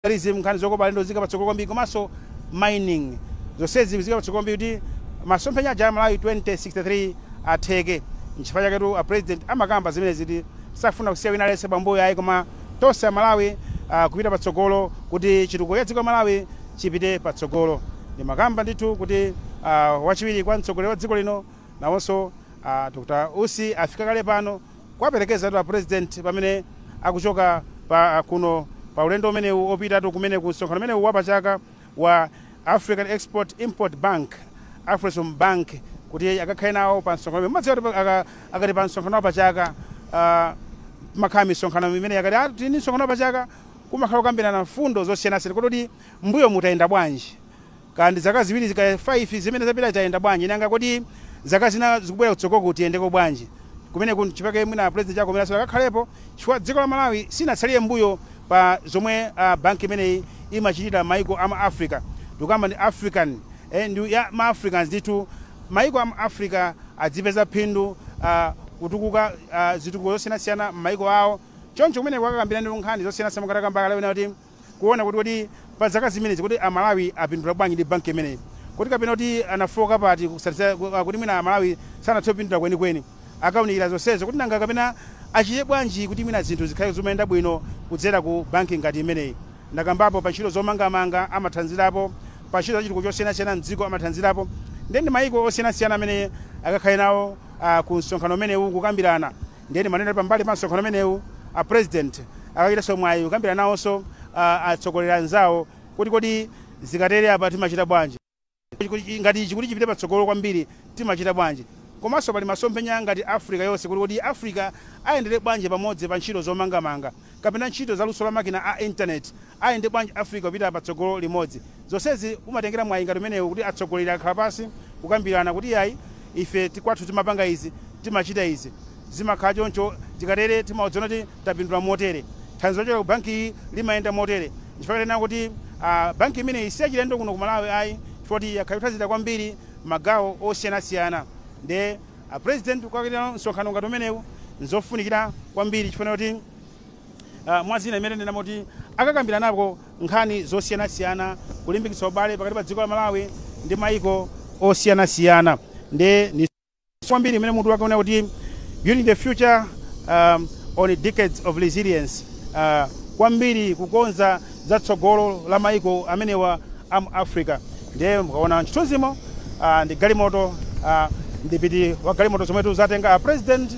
Tourism, nkhani zokopa alendo zika patsogolo kwambiri, komanso mining, zonsezi zika patsogolo kwambiri kuti masomphenya aja Malawi 2063 atheke. Nchifukwa chaketu a President amakamba zimene ziti safuna kusiya wina aliyense pambuyo ayi, koma tonse Amalawi kupita patsogolo kuti chitukuko cha dziko la Malawi chipite patsogolo. Ndimakamba ndithu kuti wachiwiri kwa mtsogoleri wa dziko lino nawonso Dr. Usi afika kale pano kuwaperekeza a President pamene akuchoka pa kuno pa ulendo umenewu opitatu kumene ku msonkhano umenewu wapachaka wa African Export Import Bank, Afrexim Bank, kuti akakhale nawo pa msonkhano umene. Mumadziwa kuti akati pa msonkhano wapachaka makhala misonkhano imene akati tili ndi msonkhano wapachaka, kumakhala kukambirana mfundo zosiyanasiyana kuti mbuyo mutayenda bwanji, kandi zaka 2 zika 5 zimene zapita tayenda bwanji, nanga kuti zaka zina zikubwera kutsogolo kuti tiyendeko bwanji. Kumene chipake mwina President chako kumene akakhalepo, chifukwa dziko la Malawi sinatsalire mbuyo pa zomwe banki imeneyi imachitira maiko ama Africa. Ndikuyamba ndi African ndi ya ma Africans ndithu, maiko ama Africa adzipeza phindu kutukuka zitukuko zosiyanasiyana m'maiko awo. Choncho kumene kwakakambirana ndi nkhani zosiyanasiyana, mukatakamba kale kuti kuona kuti pa zaka zimenezi kuti Amalawi apindula bwanji ndi banki imeneyi, kuti kapena kuti anafoka pati kuti mwina Amalawi sanathe kupindula kwenikweni. Akaunikira zonsezo kuti nanga kapena achite bwanji kuti mwina zinthu zikhale zimayenda bwino kudzera ku banki ngati imeneyi. Ndakambapo pa ntchito zomangamanga amathanzirapo, pa ntchito zachitukuko chosiyanasiyana mdziko amathanzirapo, ndiye ndi maiko osiyanasiyana amene akakhale nawo ku msonkhano umenewu kukambirana. Ndiye ndi manena pambali pa msonkhano umenewu a President akachitanso mwayi kukambirana nawonso atsogoleri anzawo kuti kodi zikatere apa timachita bwanji, ngati ichi kuti chipite patsogolo kwambiri timachita bwanji, komanso pali masomphenya ngati Africa yonse kuti kodi Africa ayendere bwanji pamodzi pa ntchito zomangamanga kapena ntchito za luso la makina a internet, ayende bwanji Africa kupita patsogolo limodzi. Zonsezi umatengera mwayi ngati umenewu kuti atsogoleri akhala pasi kukambirana kuti ayi, ife kwathu timapanga izi, timachita izi, zimakhala choncho, tikatere timadziona kuti tapindula motere, thandizo lochoka ku banki iyi limayenda motere. Nchifukwa tena kuti banki imeneyi si yachilendo kuno ku Malawi ayi, chifukwa kuti yakhala ikuthandizira kwambiri magawo osiyanasiyana. Nde a President kukakitira msonkhano ngati umenewu nzofunikira kwambiri, chifukwa kuti mwazina imene ndinamoti akakambirana nako nkhani zosiyanasiyana kulimbikitsa ubale pakati pa dziko la Malawi ndi maiko osiyanasiyana. Nde ni kwambiri imene mutu wake kuti "Building the Future on Decades of Resilience", kwambiri kukonza zatsogolo la maiko amenewa amu Africa. Ndiye mukaona mchithunzimo ndi galimoto, ndipiti wa galimoto zomwe zatenga a President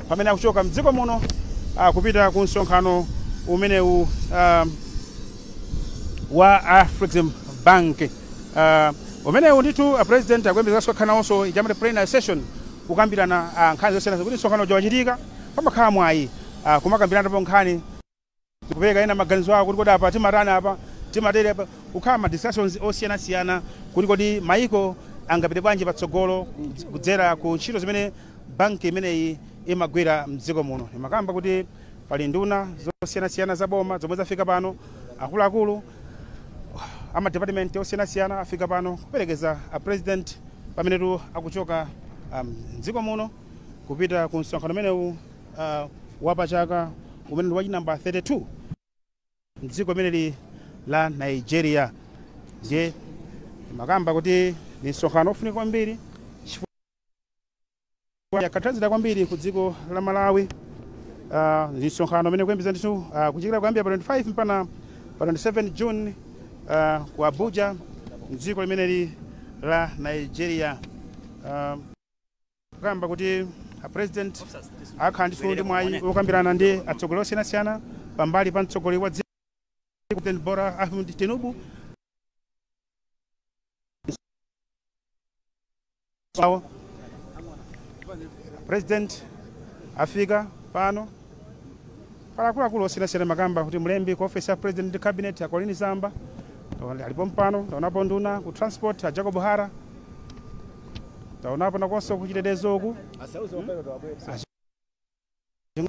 pamene akuchoka mdziko muno kupita ku msonkhano umenewu wa Afrexim Bank. Umenewu ndithu a President akuyembekezanso kukhala nawonso ijamati plenary session kukambirana nkhani zosiyanasiyana, kuti msonkhano uja wachitika pamakhala mwayi kumakambirana nkhani, kupereka ena maganizo awo kuti kodi apa timatani, apa timatere, apa kukhala ma discussions osiyanasiyana kuti kodi maiko angapite bwanji patsogolo kudzera ku ntchito zimene banki imeneyi imagwira mdziko muno. Imakamba kuti pali nduna zosiyanasiyana za boma zomwe zafika pano, akuluakulu ama department osiyanasiyana afika pano kuperekeza a President pamenetu akuchoka mdziko muno kupita ku msonkhano umenewu wapachaka umene ndi wachinamba 32 mdziko limeneli la Nigeria. Ndiye makamba kuti ni msonkhano ofunika kwambiri chifukwa yakathanzira kwambiri ku dziko la Malawi. Ndi msonkhano umene kuyembeza ndithu kuchikira kuyambira pa 25 mpaka pa 27 June ku Abuja mdziko limeneli la Nigeria. Kamba kuti a President akhala ndithu ndi mwayi wokambirana ndi atsogoleri osiyanasiyana pambali pa mtsogoleri wa dziko President Bola Ahmed Tinubu awo. President afika pano pala akuluakulu osiyanasiyana, makamba kuti mlembi ku office ya President ndi Cabinet a Colleen Zamba alipo mpano, taonapo nduna ku Transport a Jacob Hara, taonapo nakonso kuchitetezo uku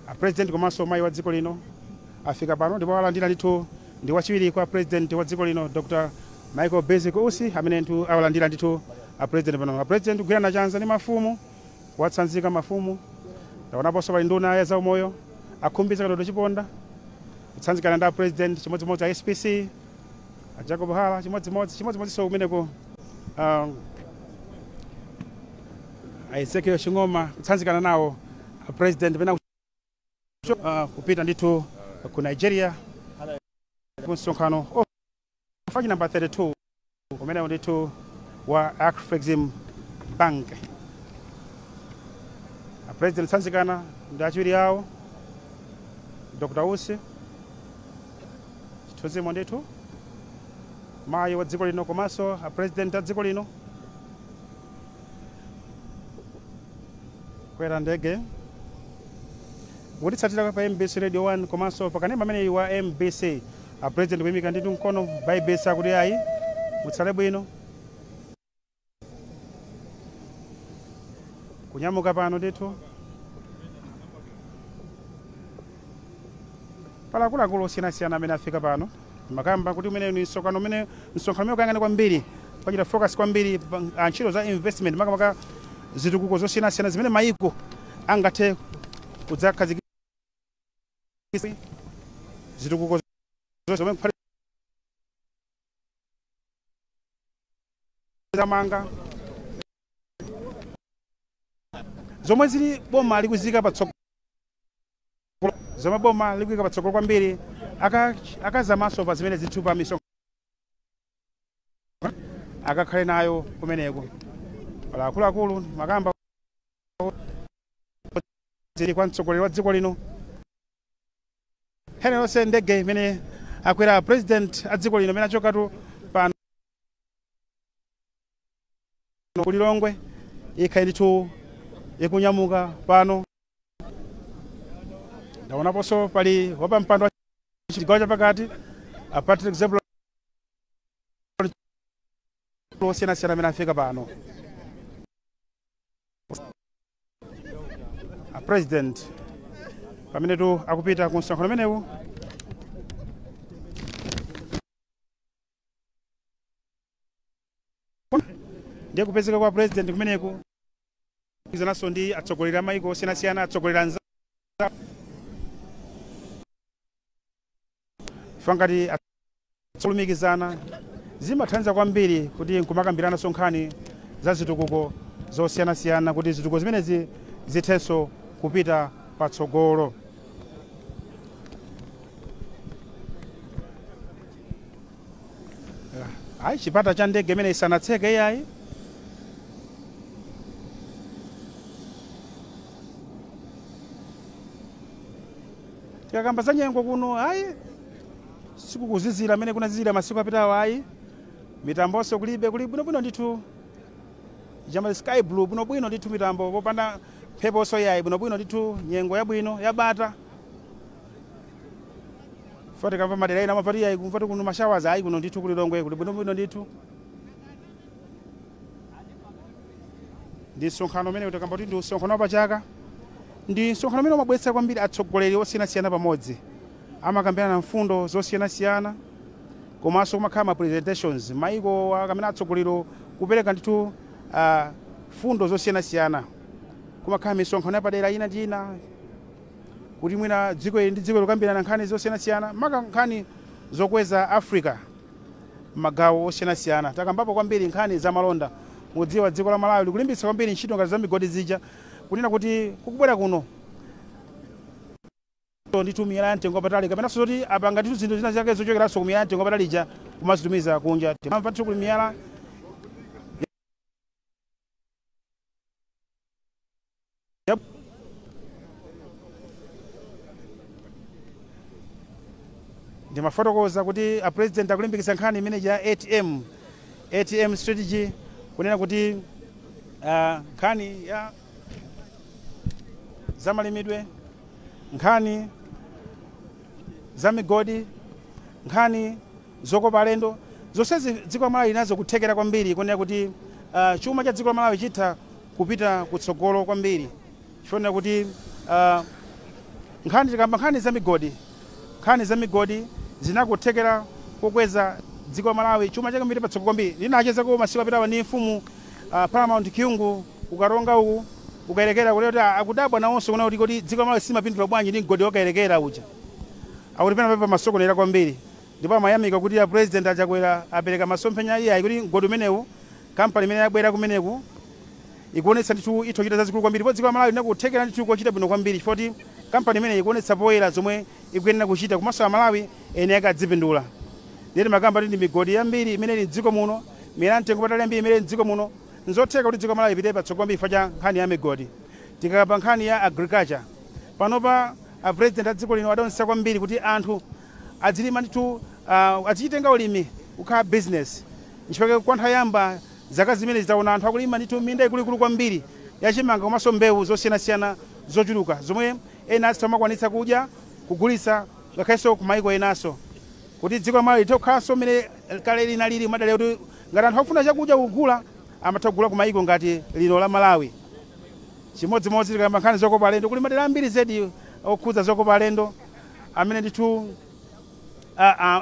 a President komanso mayi wa dziko lino afika pano, ndipo alandira ndithu ndi wachiwiri kwa President wa dziko lino Dr. Michael Basic Usi, amene ndithu awalandira ndithu a President pano. A President kugwirana chanza ndi mafumu, kuwatsanzika mafumu. Taonaponso pali nduna ya zaumoyo a Khumbize Kandodo Chiponda kutsanzikana ndi a President, chimodzimodzi a SPC. A Jacob Hara chimodzimodzi, chimodzimodzinso kumeneko a Ezekiel Ching'oma kutsanzikana nawo a president pena kupita ndithu ku Nigeria ku msonkhano ofachi namba 32 umenewo ndithu wa Afrexim Bank. A president tsanzikana ndi achiwiri awo Dr. Usi, chithunzimo ndithu mayi wa dziko lino komanso a president a dziko lino kwera ndege. Kutitsatira pa MBC Radio 1 komanso pakanema ameneyi wa MBC. A president kuyimika ndithu mkono baibesa akuti ayi, mutsale bwino. Kunyamuka pano ndithu pala akuluakulu osiyanasiyana amene afika pano. Makamba kuti umene ni msonkhano umene, msonkhano umene ukayang'ana kwambiri, pachita focus kwambiri pa ntchito za investment, makamaka zitukuko zosiyanasiyana zimene mayiko angathe kudzakhazikitsa zitukuko zomwe zamanga zomwe zili boma likuzika patsogolo, zomwe boma likuyika patsogolo kwambiri, akazamaso pa zimene zithu pa misonkhano akakhale nayo kumeneko. Pala akuluakulu makamba zili kwa mtsogoleri wa dziko lino Henry lonse. Ndege imene akwera president a dziko lino imene achokatu pano ku Lilongwe ikhale ndithu ikunyamuka pano. Ndaonaponso pali wapampando wa chigawo chapakati a Patrick Zebulon osiyanasiyana amene afika pano. A president pamenetu akupita ku msonkhano umenewu. Ndiye kupezeka kwa president kumeneku zananso ndi atsogoleri a maiko osiyanasiyana, atsogoleri anzawo ngati atsolumikizana, zimathandiza kwambiri kuti nkumakambirana nkhani za zitukuko zosiyanasiyana kuti zitukuko zimenezi zithenso kupita patsogolo. Ayi, chipata cha ndege imene isanatseke iyayi. Tikakamba za nyengo kuno, ayi, sikukuzizira amene kunazizira masiku apitawo, ayi. Mitambonso kulibe, kuli bwinobwino ndithu, chama sky blue bwinobwino ndithu, mitambo popanda mpheponso yayi, bwinobwino ndithu, nyengo yabwino yabata. Foti kamva madera ena amapati yayi, kumvati kuno ma showers, ayi, kuno ndithu ku Lilongwe kuli bwinobwino ndithu. Ndi msonkhano umene utakamba kuti ndi msonkhano wapachaka, ndi msonkhano umene umabweretsa kwambiri atsogoleri osiyanasiyana pamodzi, amakambirana mfundo zosiyanasiyana, komanso kumakhala ma presentations, maiko akamene atsogoleri kupereka ndithu fundo zosiyanasiyana. Kumakhala misonkhano yapadera ina ndi ina kuti mwina dziko ili ndi dziko likambirana nkhani zosiyanasiyana, maka nkhani zokweza Africa magawo osiyanasiyana. Takambapo kwambiri nkhani za malonda. Mudziwa dziko la Malawi likulimbitsa kwambiri ntchito ngati za migodi zija, kunena kuti kukubwera kuno ndithu miyala ya mtengo wapatali, kapenanso zoti apanga ndithu zinthu zina zake zochokeranso ku miyala ya mtengo wapatali ija kumazitumiza kunja. Timamva ndithu kuli miyala ndimafotokoza kuti a president akulimbikitsa nkhani imene ya ATM, ATM strategy, kunena kuti nkhani ya zamalimidwe, nkhani za migodi, nkhani zokopa alendo, zonsezi dziko la Malawi linazo kuthekera kwambiri kunena kuti chuma cha dziko la Malawi chitha kupita kutsogolo kwambiri, chifukwa kuti nkhani, tikamba nkhani za migodi, nkhani za migodi zinakuthekera kukweza dziko la Malawi, chuma chake mbiri patsogolo kwambiri. Linachezako masiku apitawa ndi mfumu Paramount Kyungu ukaronga uku ukayerekera, kuti akudabwa nawonso kuna kuti dziko la Malawi simapindula bwanji ndi mgodi wakayerekera uja, akuti pena pepa masokonera kwambiri. Ndipo amayamika kuti a President Achakwera apereka masomphenya iyayi kuti mgodi umenewu, kampani imene yabwera kumeneku ikuonetsa ndithu itha kuchita zazikulu kwambiri, ndipo dziko la Malawi linakuthekera ndithu kochita bwino kwambiri, chifukwa kuti kampani imeneyi ikuonetsa poyera zomwe ikuyenera kuchita, komanso Amalawi ene ake adzipindula. Ndiye timakamba kuti ndi migodi yambiri imene ili mdziko muno, miyala mtengo patali yambiri imene ili mdziko muno, nzotheka kuti dziko la Malawi lipite patsogolo kwambiri chifukwa cha nkhani ya migodi. Tikakamba nkhani ya agriculture, panopa a President a dziko lino adaonetsa kwambiri kuti anthu adzilima ndithu, adzichitenga ulimi kukhala business. Nchifukwa kwa nthawi yoyamba zaka zimene zitaona anthu akulima ndithu minda ikuluikulu kwambiri yachimanga komanso mbewu zosiyanasiyana zochuluka, zomwe ena azitha kumakwanitsa kudya, kugulitsa ngakhalenso ku maiko enanso, kuti dziko la Malawi lithe kukhalanso mmene kale linalili, madalira kuti ngati anthu akufuna chakudya kugula, amatha kugula ku maiko ngati lino la Malawi. Chimodzimodzi tikayamba nkhani zokopa alendo, kuli madera ambiri zedi okhudza zokopa alendo amene ndithu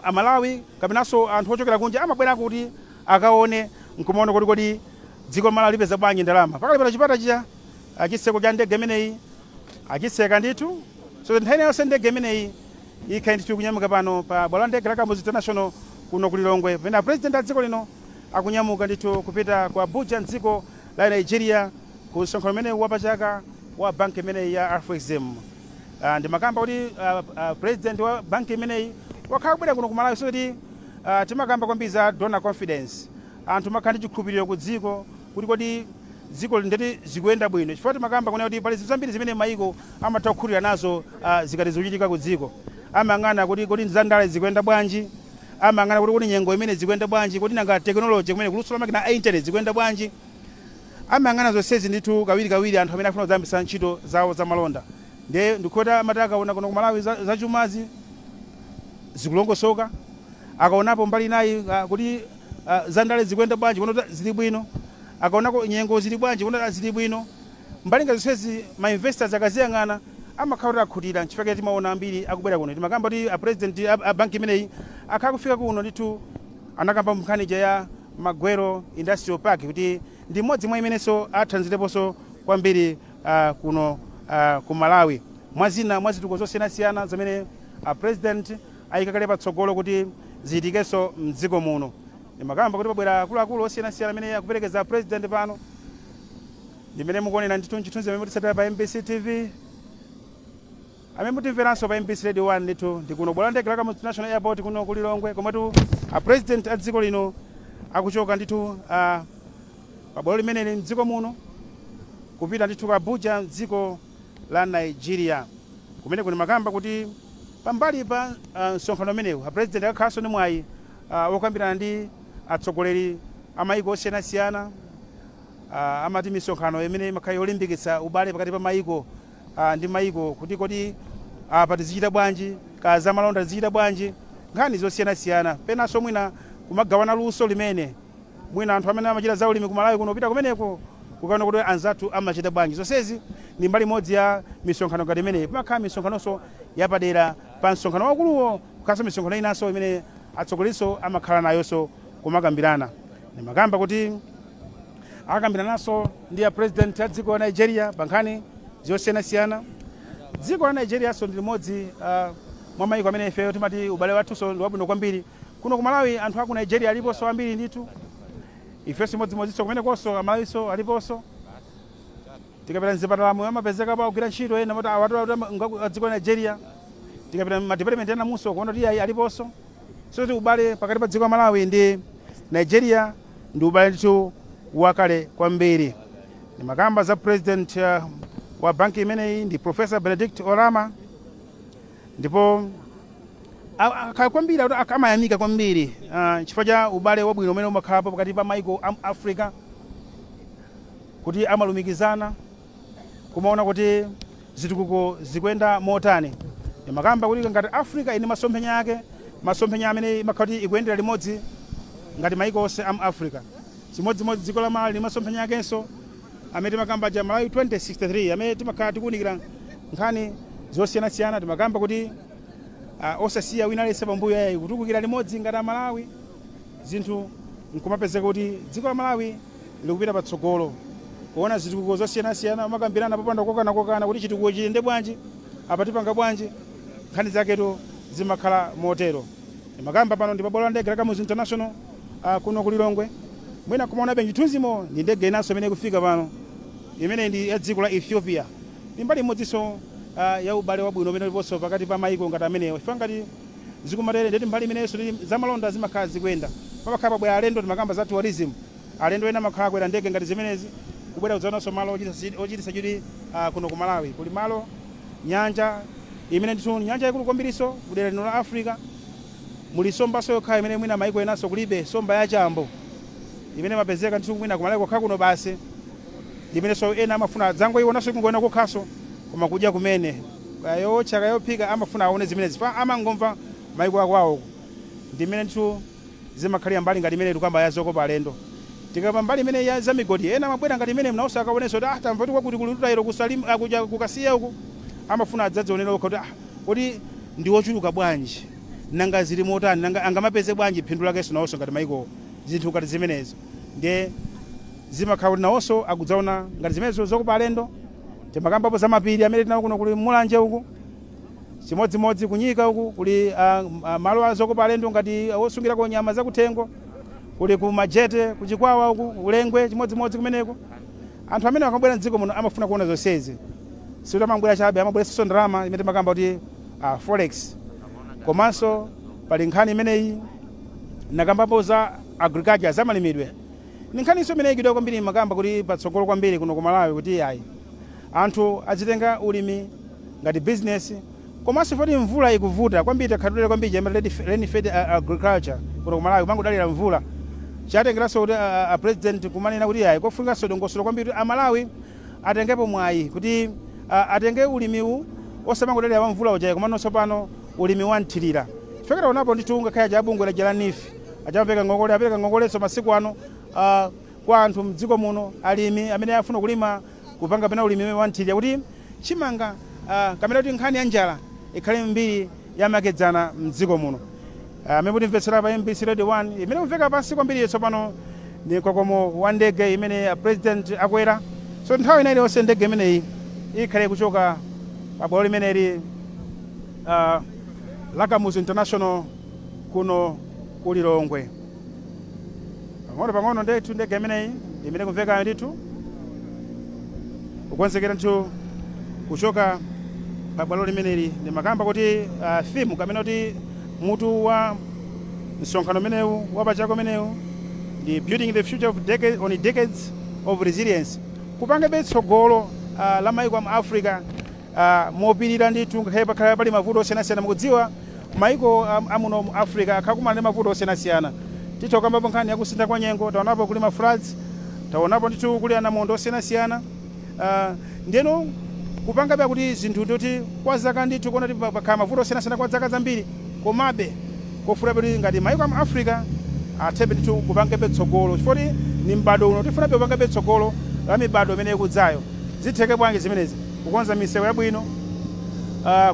Amalawi kapenanso anthu ochokera kunja amabwera kuti akaone nkumaona kuti kodi dziko la Malawi lipeza bwanji ndalama. Pakali pano chipata chija, chitseko cha ndege imeneyi achitseka ndithu, so nthawi yonse ndege imeneyi ikhale ndithu kunyamuka pano pa bwalo la ndege la Kamuzu International kuno ku Lilongwe, pamene a President a dziko lino akunyamuka ndithu kupita ku Abuja mdziko la Nigeria ku msonkhano umene wapachaka wa banki imeneyi ya Afrexim. Ndimakamba kuti president wa banki imeneyi wakhala kubwera kuno ku Malawi, so kuti timakamba kwambiri za donor confidence, anthu makhala ndi chikhulupiriro ku dziko kuti kodi dziko ndeti zikuyenda bwino, chifukwa timakamba kunena kuti pali zinthu zambiri zimene maiko amatha kukhutira nazo zikati zikuchitika ku dziko. Amayang'ana kuti kodi zandale zikuyenda bwanji, amayang'ana kuti kodi nyengo imene zikuyenda bwanji, kodi nanga technology kumene kuluso la makina a internet zikuyenda bwanji. Amayang'ana zonsezi ndithu kawirikawiri anthu amene afuna kudzayambitsa ntchito zawo zamalonda. Ndiye ndikuti amati akaona kuno ku Malawi zachumazi zikulongosoka, akaonapo mbali inayi kuti zandale zikuyenda bwanji, kuona kuti zili bwino, akaonako nyengo zili bwanji, kuona kuti zili bwino, mbali ngati zonsezi ma investors akaziyang'ana amakhala kuti akhutira. Nchifukwa timaona ambiri akubwera kuno. Timakamba kuti a president a banki imeneyi akhala kufika kuno ndithu, anakamba nkhani ija ya Magwero Industrial Park kuti ndi mmodzi mwa imenenso athandizireponso kwambiri kuno ku Malawi, mwazina mwa zitukuko zosiyanasiyana zimene a President ayika kale patsogolo kuti ziyitikenso mdziko muno. Ndimakamba kuti pabwera akuluakulu osiyanasiyana amene akuperekeza President pano, ndimene mukuonera ndithu mchithunzi amene mutitsatira pa MBC TV, amene mutimveranso pa MBC Radio 1. Ndithu ndi kuno bwalo la ndege la Kamuzu International Airport kuno ku Lilongwe, komwetu a President a dziko lino akuchoka ndithu pa bwalo limeneli mdziko muno kupita ndithu ku Abuja mdziko la Nigeria. Kumene kuni makamba kuti pambali pa msonkhano umenewu, a President akakhalanso ndi mwayi wokambirana ndi atsogoleri a maiko osiyanasiyana. Amati misonkhano imene imakhala yolimbikitsa ubale pakati pa maiko ndi maiko, kuti kodi apa tizichita bwanji, ka zamalonda tizichita bwanji, nkhani zosiyanasiyana, penanso mwina kumagawana luso limene mwina anthu amene amachita zaulimi ku Malawi kuno kupita kumeneko kukaona kuti anzathu amachita bwanji. Zonsezi ndi mbali imodzi ya misonkhano ngati imeneyi. Pamakhala misonkhanoso yapadera pa msonkhano wakuluwo, kukhalanso misonkhano inanso imene atsogolerinso amakhala nayonso kumakambirana. Ndimakamba kuti akambirananso ndi a President a dziko la Nigeria pa nkhani zosiyanasiyana. Dziko la Nigerianso ndi limodzi mwa mayiko amene ifeyo timati ubale wathunso ndi wabwino kwambiri. Kuno ku Malawi anthu aku Nigeria aliponso ambiri ndithu, ifenso imodzimodzinso kumenekonso Amalawinso aliponso. Tikapita mzipatalamo amapezeka pa kugwira ntchito ena mati awatu dziko la Nigeria. Tikapita ma department ena munso kuona kuti ayi aliponso. So kuti ubale pakati pa dziko la Malawi ndi Nigeria ndi ubale ndithu wakale kwambiri. Ndimakamba za president wa banki imeneyi ndi Professor Benedict Oramah, ndipo akhala kwambiri akuti amayamika kwambiri chifukwa cha ubale wabwino umene umakhalapo pakati pa maiko a Africa, kuti amalumikizana kumaona kuti zitukuko zikuyenda motani. Ndimakamba kuti ngati Africa ini masomphenya ake, masomphenya amene imakhala kuti ikuyendera limodzi ngati maiko onse amu Africa. Chimodzimodzi dziko la Malawi ndi masomphenya akenso amene timakamba ja Malawi 2063, amene timakhala tikuwunikira nkhani zosiyanasiyana. Timakamba kuti osasiya wina aliyense pambuyo ayi, kutukukira limodzi ngati Amalawi, zinthu nkumapezeka kuti dziko la Malawi likupita patsogolo, kuona zitukuko zosiyanasiyana, umakambirana popanda kokana kuti chitukuko chiyende bwanji, apa tipanga bwanji, nkhani zaketu zimakhala motero. Makamba pano ndi pabwalo la ndege la Kamuzu International kuno ku Lilongwe. Mwina kumaonabe chithunzimo ndi ndege inanso imene ikufika pano, imene ndi ya dziko la Ethiopia. Ndi mbali imodzinso ya ubale wabwino umene uliponso pakati pa mayiko ngati amenewo. Ife ngati zikumatere ndeti mbali imenenso zamalonda zimakhala zikuyenda, pamakhala pabwera alendo. Timakamba za tourism, alendo ena amakhala akwera ndege ngati zimenezi kubwera kudzaonanso malo ochititsa chidwi kuno ku Malawi. Kuli malo, nyanja imene ndithu nyanja ikulu kwambiriso kudera lino la Africa. Muli sombaso yokha imene mwina maiko enanso kulibe, somba yachambo imene mapezeka ndithu mwina ku Malawi kokha kuno basi, imenenso ena amafuna dzangoionanso, kungoona kokhaso, koma kudya kumene kayotcha kayophika amafuna aone zimenezi fa amangomva maiko akwawo. Ndi imene ndithu zimakhalira mbali ngati imene tikamba ya zokopa alendo. Tikamba mbali imene ya zamigodi, ena amabwera ngati imene mnawonso akaonenso kuti ah, tamva kuti kwakuti kuli rutile kusalim akuja kukasiya uku, amafuna adzadzionera okha kuti ah, kuti ndi wochuluka bwanji, nanga zili motani, nanga angamapeze bwanji phindu lakenso nawonso ngati maiko zinthu ngati zimenezo. Ndiye zimakhala kuti nawonso akudzaona ngati zimenezo zokopa alendo. Timakambapo za mapiri amene tinawo kuno, kuli Mulanje uku, chimodzimodzi kunyika uku kuli malo azokopa alendo ngati osungirako nyama zakuthengo, kuli ku Majete, kuchikwawa uku, Ulengwe chimodzimodzi kumeneko. Anthu amene akabwera mdziko muno amafuna kuona zonsezi, sikuti amabwera chabe, amabweretsanso ndalama imene timakamba kuti forex. Komanso pali nkhani imeneyi nakambapo za agriculture, za malimidwe. Ni nkhaniso imene ikidwa kwambiri, makamba kuti patsogolo kwambiri kuno ku Malawi, kuti ayi, anthu azitenga ulimi ngati business. Komanso poti mvula ikuvuta kwambiri, takhalire kwambiri chama rain fed agriculture kuno ku Malawi, kumangodalira mvula. Chatengeranso kuti president kumanena kuti ayi, kofunikanso dongosolo kwambiri kuti Amalawi atengepo mwayi kuti atenge ulimiwu osamangodalira wa mvula uja, komanso pano ulimi wanthirira. Chifukwa onapo ndithu ngakhale chabungwe la la NEEF achapeka ngongole, apereka ngongolenso masiku ano kwa anthu mdziko muno, alimi amene afuna kulima, kupanga pena ulimi wanthirira, kuti chimanga kamene kuti nkhani ya njala ikhale mbiri yamakedzana mdziko muno. Amene mutimvetsera pa MBC Radio 1, imene kumveka pansi kwambiri tsopano ndi mkokomo wa ndege imene president akwera. So nthawi ina iliyonse ndege imeneyi ikhale kuchoka pa bwalo limeneli la Kamuzu International kuno ku Lilongwe. Pang'ono pang'ono ndithu ndege imeneyi imene kumvekayo ndithu kukonzekera ndithu kuchoka pa bwalo limeneli. Ndimakamba kuti theme kamene kuti mutu wa msonkhano umenewu wapachaka umenewu ndi "Building the Future of decade, on Decades of Resilience", kupangabe tsogolo la maiko amu Africa mopirira ndithu ngakhale pakhala pali mavuto osiyanasiyana. Mukudziwa maiko amuno mu Africa akhakumana ndi mavuto osiyanasiyana. Titha kukambapo nkhani yakusintha kwa nyengo, taonapo kuli ma floods, taonapo ndithu kuli anamondo osiyanasiyana. Ndiyeno kupangabe kuti zinthu ndoti kwa zaka ndithu kuona kuti pakhala mavuto osiyanasiyana kwa zaka zambiri, komabe kofunabe kuti ngati maiko amu Africa athebe ndithu kupangabe tsogolo, chifukwa ni m'bado uno tifunabe kupangabe tsogolo la mibado imene ikudzayo. Zitheke bwanji zimenezi? Kukonza misewu yabwino,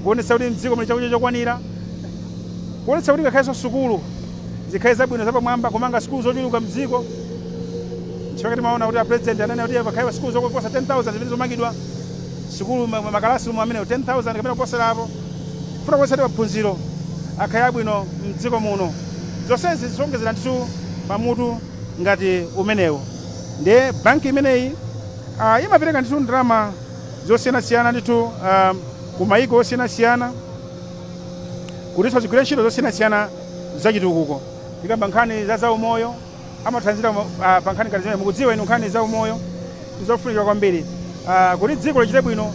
kuonetsa kuti mdziko muli chakudya chokwanira, kuonetsa kuti ngakhalenso sukulu zikhale zabwino zapamwamba, kumanga sukulu zochuluka mdziko. Chifukwa timaona kuti a president anene kuti pakhale sukulu zokoposa 10,000 zimene zomangidwa, sukulu makalasirumu amenewo 10,000 kapena kuposerapo, kufuna kuonetsa kuti maphunziro akhale abwino mdziko muno. Zonsezi zisongezera ndithu pamutu ngati umenewu. Ndiye banki imeneyi imapereka ndithu ndalama zosiyanasiyana ndithu ku mayiko osiyanasiyana kuti zigwire ntchito zosiyanasiyana zachitukuko. Tikamba nkhani za zaumoyo, amathandizira pa nkhani ngati zimene. Mukudziwa inu, nkhani za umoyo ndizofunika kwambiri kuti dziko lichite bwino,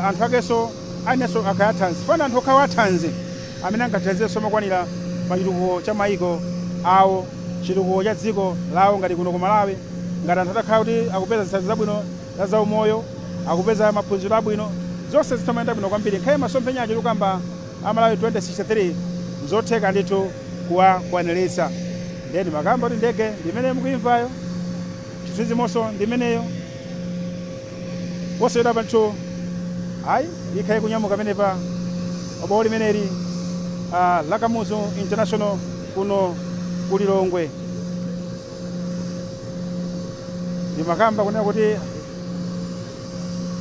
anthu akenso ayenenso akhale athanzi. Fana anthu okhawa athanzi amene angathandizenso mokwanira pa chitukuko cha mayiko awo, chitukuko cha dziko lawo. Ngati kuno ku Malawi, ngati anthu atakhala kuti akupeza zithandizo zabwino za zaumoyo, akupeza maphunziro abwino, zonse zithamayenda bwino kwambiri. Nkhale masomphenya acho tikukamba a Malawi 2063 zotheka ndithu kuwakwaniritsa. Ndiye ndimakamba kuti ndege ndimene mukuyimvayo, chithunzimonso ndimeneyo. Posachedwa panthu ayi ikhale kunyamuka pamenepa pabwalo limeneli la Kamuzu International kuno ku Lilongwe. Ndimakamba kunena kuti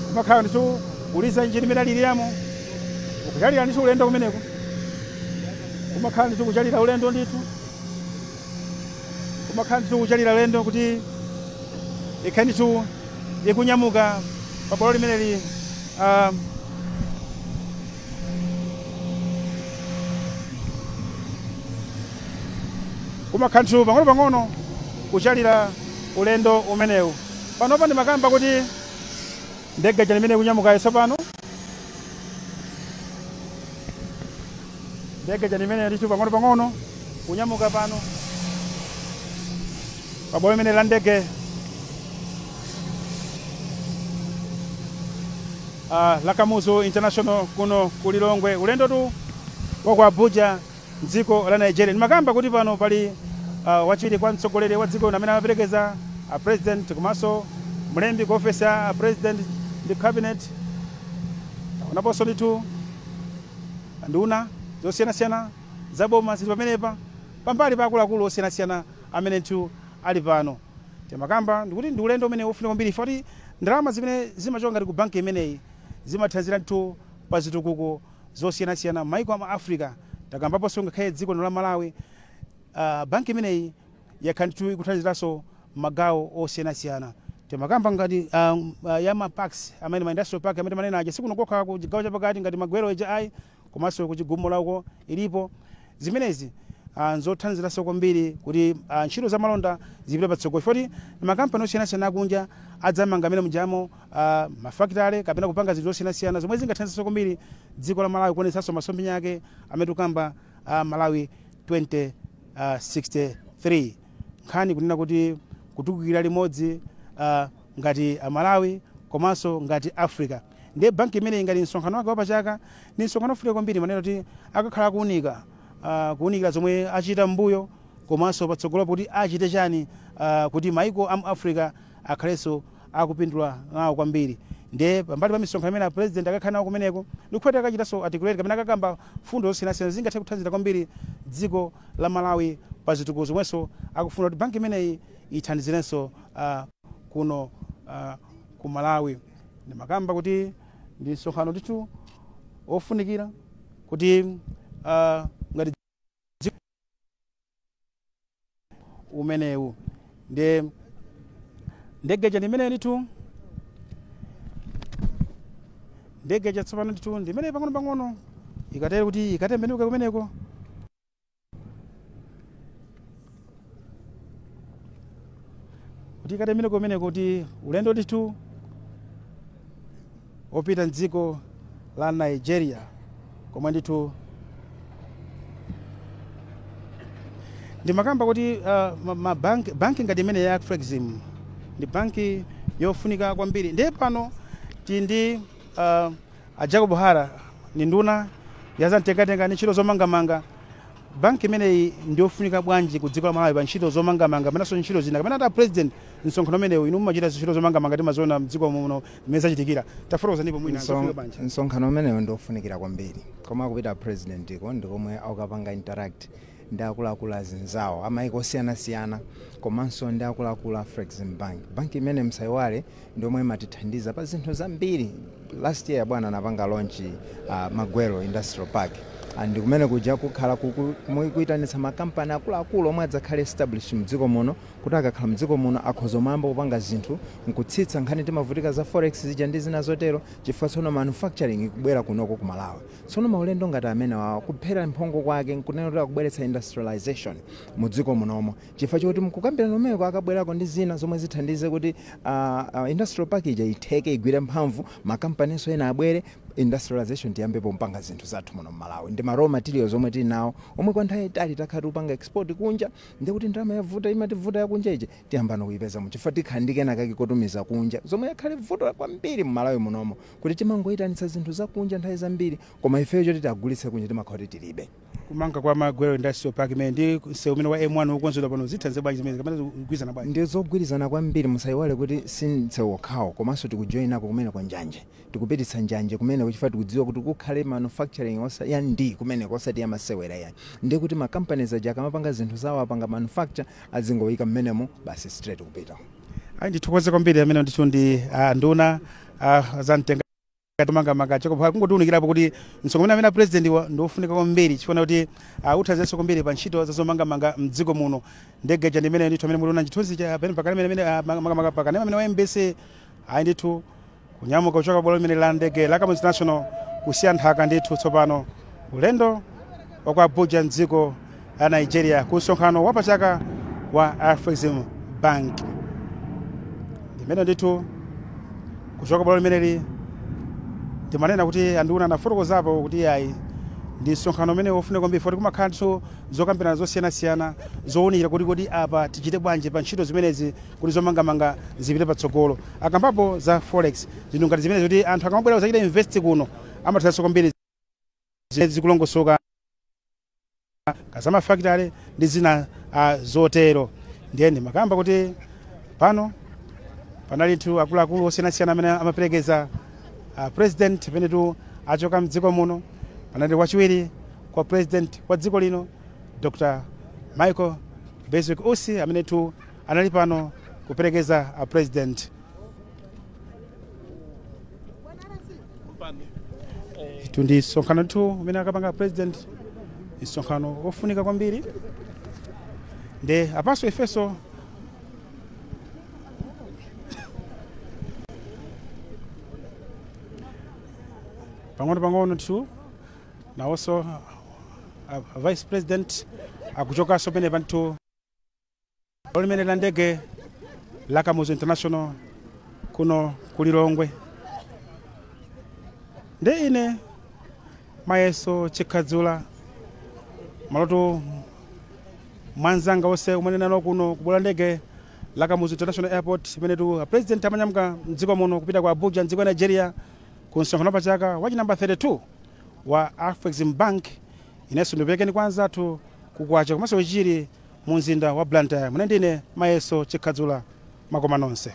kumakhala ndithu kuliza injini imene aliliramo, ukuchalira ndithu ulendo kumeneko. Kumakhala ndithu kuchalira ulendo ndithu, kumakhala ndithu kuchalira ulendo kuti ikhale ndithu ikunyamuka pabwalo limeneli. Kumakhala ndithu pang'ono-pang'ono kuchalira ulendo umenewu. Panopa ndimakamba kuti ndege ija limene ikunyamukayo tsopano, ndege ija limene ndithu pang'ono-pang'ono kunyamuka pano pabwalo limene la ndege la Kamuzu International kuno ku Lilongwe, ulendo tu wa ku Abuja mdziko la Nigeria. Ndimakamba kuti pano pali wachiwiri kwa mtsogoleri wa dziko amene amaperekeza a president, komanso mlembi ku ofesi ya president ndi cabinet. Taonaponso ndithu nduna zosiyanasiyana za boma zili pamenepa, pambali pa akuluakulu osiyanasiyana amene ndithu ali pano. Timakamba ndikuti ndi ulendo umene wofunika kwambiri, foti ndalama zimene zimachoka ngati ku banki imeneyi zimathandizira ndithu pa zitukuko zosiyanasiyana m'maiko ama Africa. Takambaponso ngakhale dziko lino la Malawi, banki imeneyi yakhala ndithu ikuthandiziranso magawo osiyanasiyana. Timakamba ngati ya ma parks amene ma industrial park amene timanena aja, sikuno kokha ku chigawo chapakati ngati Magwero ija ayi, komanso ku Chigumula uko ilipo. Zimenezi nzothandiziranso kwambiri kuti ntchito za malonda zipite patsogolo, chifukwa makampani osiyanasiyana akunja adzamanga amene mujamo mafakitale kapena kupanga zinthu zosiyanasiyana zomwe zingathandizenso kwambiri dziko la Malawi kuonetsanso masomphenya ake amene tikukamba Malawi 2063. Nkhani kunena kuti kutukukira limodzi ngati Amalawi komanso ngati Africa. Ndiye banki imeneyi ngati msonkhano wake wapachaka ni msonkhano ofunika kwambiri, manena kuti akakhala akuunika, kuunikira zomwe achita m'mbuyo komanso patsogolo kuti achite chani kuti maiko amu Africa akhalenso akupindula nawo kwambiri. Ndiye pambali pa misonkhano imene president akakhala nawo kumeneko, ndikukhulupirira akachitanso articulate kapena akakamba fundo zosiyanasiyana zingathe kuthandizira kwambiri dziko la Malawi pa zitukuko zomwenso akufuna kuti banki imeneyi ithandizirenso kuno ku Malawi. Ndimakamba kuti ndi msonkhano ndithu ofunikira kuti ngati umenewu. Ndiye ndege ija ndimene ndithu, ndege ija tsopano ndithu ndimene pang'ono-pang'ono ikatere kuti ikatembenuke kumeneko, kuti ikatembenuke kumeneko, kuti ulendo ndithu opita mdziko la Nigeria komwe ndithu ndimakamba kuti ma banki ngati imene ya Afrexim ndi banki yofunika kwambiri. Ndiye pano tili ndi a Jacob Hara, ni nduna ya zamtengatenga ndi ntchito zomangamanga. Banki imeneyi ndiyofunika bwanji ku dziko la Malawi pa ntchito zomangamanga kapenanso ntchito zina, kapena ata president msonkhano umenewu inu mumachita ntchito zomangamanga, timaziona mdziko muno mmene zachitikira? Tafotokoza ndipo mwina zofunika bwanji. Msonkhano umenewu ndiofunikira kwambiri, koma kupita president iko ndikomwe akapanga interact ndi akuluakulu azinzawo amaiko osiyanasiyana komanso ndi akuluakulu a Afrexim Bank. Banki imene, msaiwale, ndiomwe imatithandiza pa zinthu zambiri. Last year bwana anapanga launch Magwero Industrial Park, and kumene kuja kukhala kuyitanitsa makampani akuluakulu omwe adzakhale established mdziko muno, kuti akakhala mdziko muno akhoza mayamba kupanga zinthu nkutsitsa nkhani timavutika za forex zija ndi zina zotero, chifukwa tsono manufacturing ikubwera kunoko ku Malawi. Tsono maulendo ngati amene wawa, kuphera mphongo kwake nkunena kuti akubweretsa industrialization mu dziko munomo, chifukwa choti mkukambirana umeko akabwerako ndi zina zomwe zithandize kuti industrial park ija itheke, igwire mphamvu, makampaninso ena abwere, industrialization tiyambepo mpanga zinthu zathu muno mMalawi ndi ma raw materials omwe tili nawo, omwe kwa nthawi itali takhala tikupanga export kunja. Ndikuti ndalama yavuta, imativuta yakunja ija, tiyambano kuyipeza mu chifukwa tikhala ndi kenakake kotumiza kunja, zomwe yakhale vuto kwambiri mMalawi munomo kuti timangoyitanitsa zinthu zakunja nthawi zambiri, koma ifeyo choti tiagulitse kunja timakhala kuti tilibe. Kumanga kwa Magwero Industrial Park imene ndi msewu umene wa M1 ukonzedwa pano zithandize bwanji zimene, kapena zikugwirizana bwanji? Ndi zogwirizana kwambiri. Musayiwale kuti si msewu okhawo, komanso tikujoyinako kumene kwa njanje, tikupititsa njanje kumene chifukwa tikudziwa kuti kukhale manufacturing ya ndi kumeneko, osati yamasewera yani. Ndiye kuti ma companies aja akamapanga zinthu zawo, apanga manufacture, azingoyika mmenemo basi, straight kupita. Ayi, ndithokoze kwambiri. Amene ndithu ndi nduna zamtenga Mangamanga Jacob kungotiunikirapo kuti msonkhano amene president wa ndiofunika kwambiri chifukwa kuti uthandizenso kwambiri pa ntchito zazomangamanga mdziko muno. Ndege ija ndimene ndithu amene muliona chithunzi cha pene pakale amene mangamanga pakanema amene wa MBC ayi ndithu kunyamuka kuchoka bwalo limene la ndege la Kamuzu International kusiya nthaka ndithu tsopano ulendo wa ku Abuja mdziko la Nigeria ku msonkhano wapachaka wa Afrexim Bank. Ndimene ndithu kuchoka bwalo limeneli timanena kuti anduna anafotokozapo kuti ayi ndi msonkhano umene wofunika kwambiri foti kumakhala ndithu zokambirana zosiyanasiyana zowunikira kuti kodi apa tichite bwanji pa ntchito zimenezi kuti zomangamanga zipite patsogolo. Akambapo za forex, zinthu ngati zimenezi kuti anthu akamabwera kuzachita invest kuno amathanso kwambiri zikulongosoka kazamafakitale ndi zina zotero. Ndiye ndimakamba kuti pano panali nthu akuluakulu osiyanasiyana amene amaperekeza president penetu achoka mdziko muno. Panali wachiwiri kwa president wa dziko lino Dr. Michael Bizwick Usi amenetu anali pano kuperekeza president. Itu ndi msonkhano tu umene akapanga president, msonkhano wofunika kwambiri. Nde apaso ifeso pang'ono pang'ono tu nawonso vice president akuchokanso pene panthu limene la ndege la Kamuzu International kuno ku Lilongwe. Nde ine Mayeso Chikhadzula maloto mwanzanga wonse umene nalo kuno kubwalo la ndege la Kamuzu International Airport imenetu president amanyamuka mdziko muno kupita ku Abuja mdziko la Nigeria ku msonkhano wapachaka wachi namba 32 wa Afrexim Bank. Inenso ndiperekeni kwa anzathu kukwacha komanso kuchiri mu mzinda wa Blantyre. Mune ndine Mayeso Chikhadzula, makoma nonse.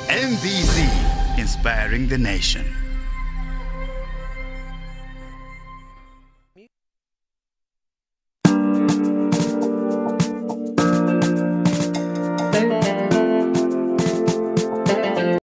MBC, inspiring the nation.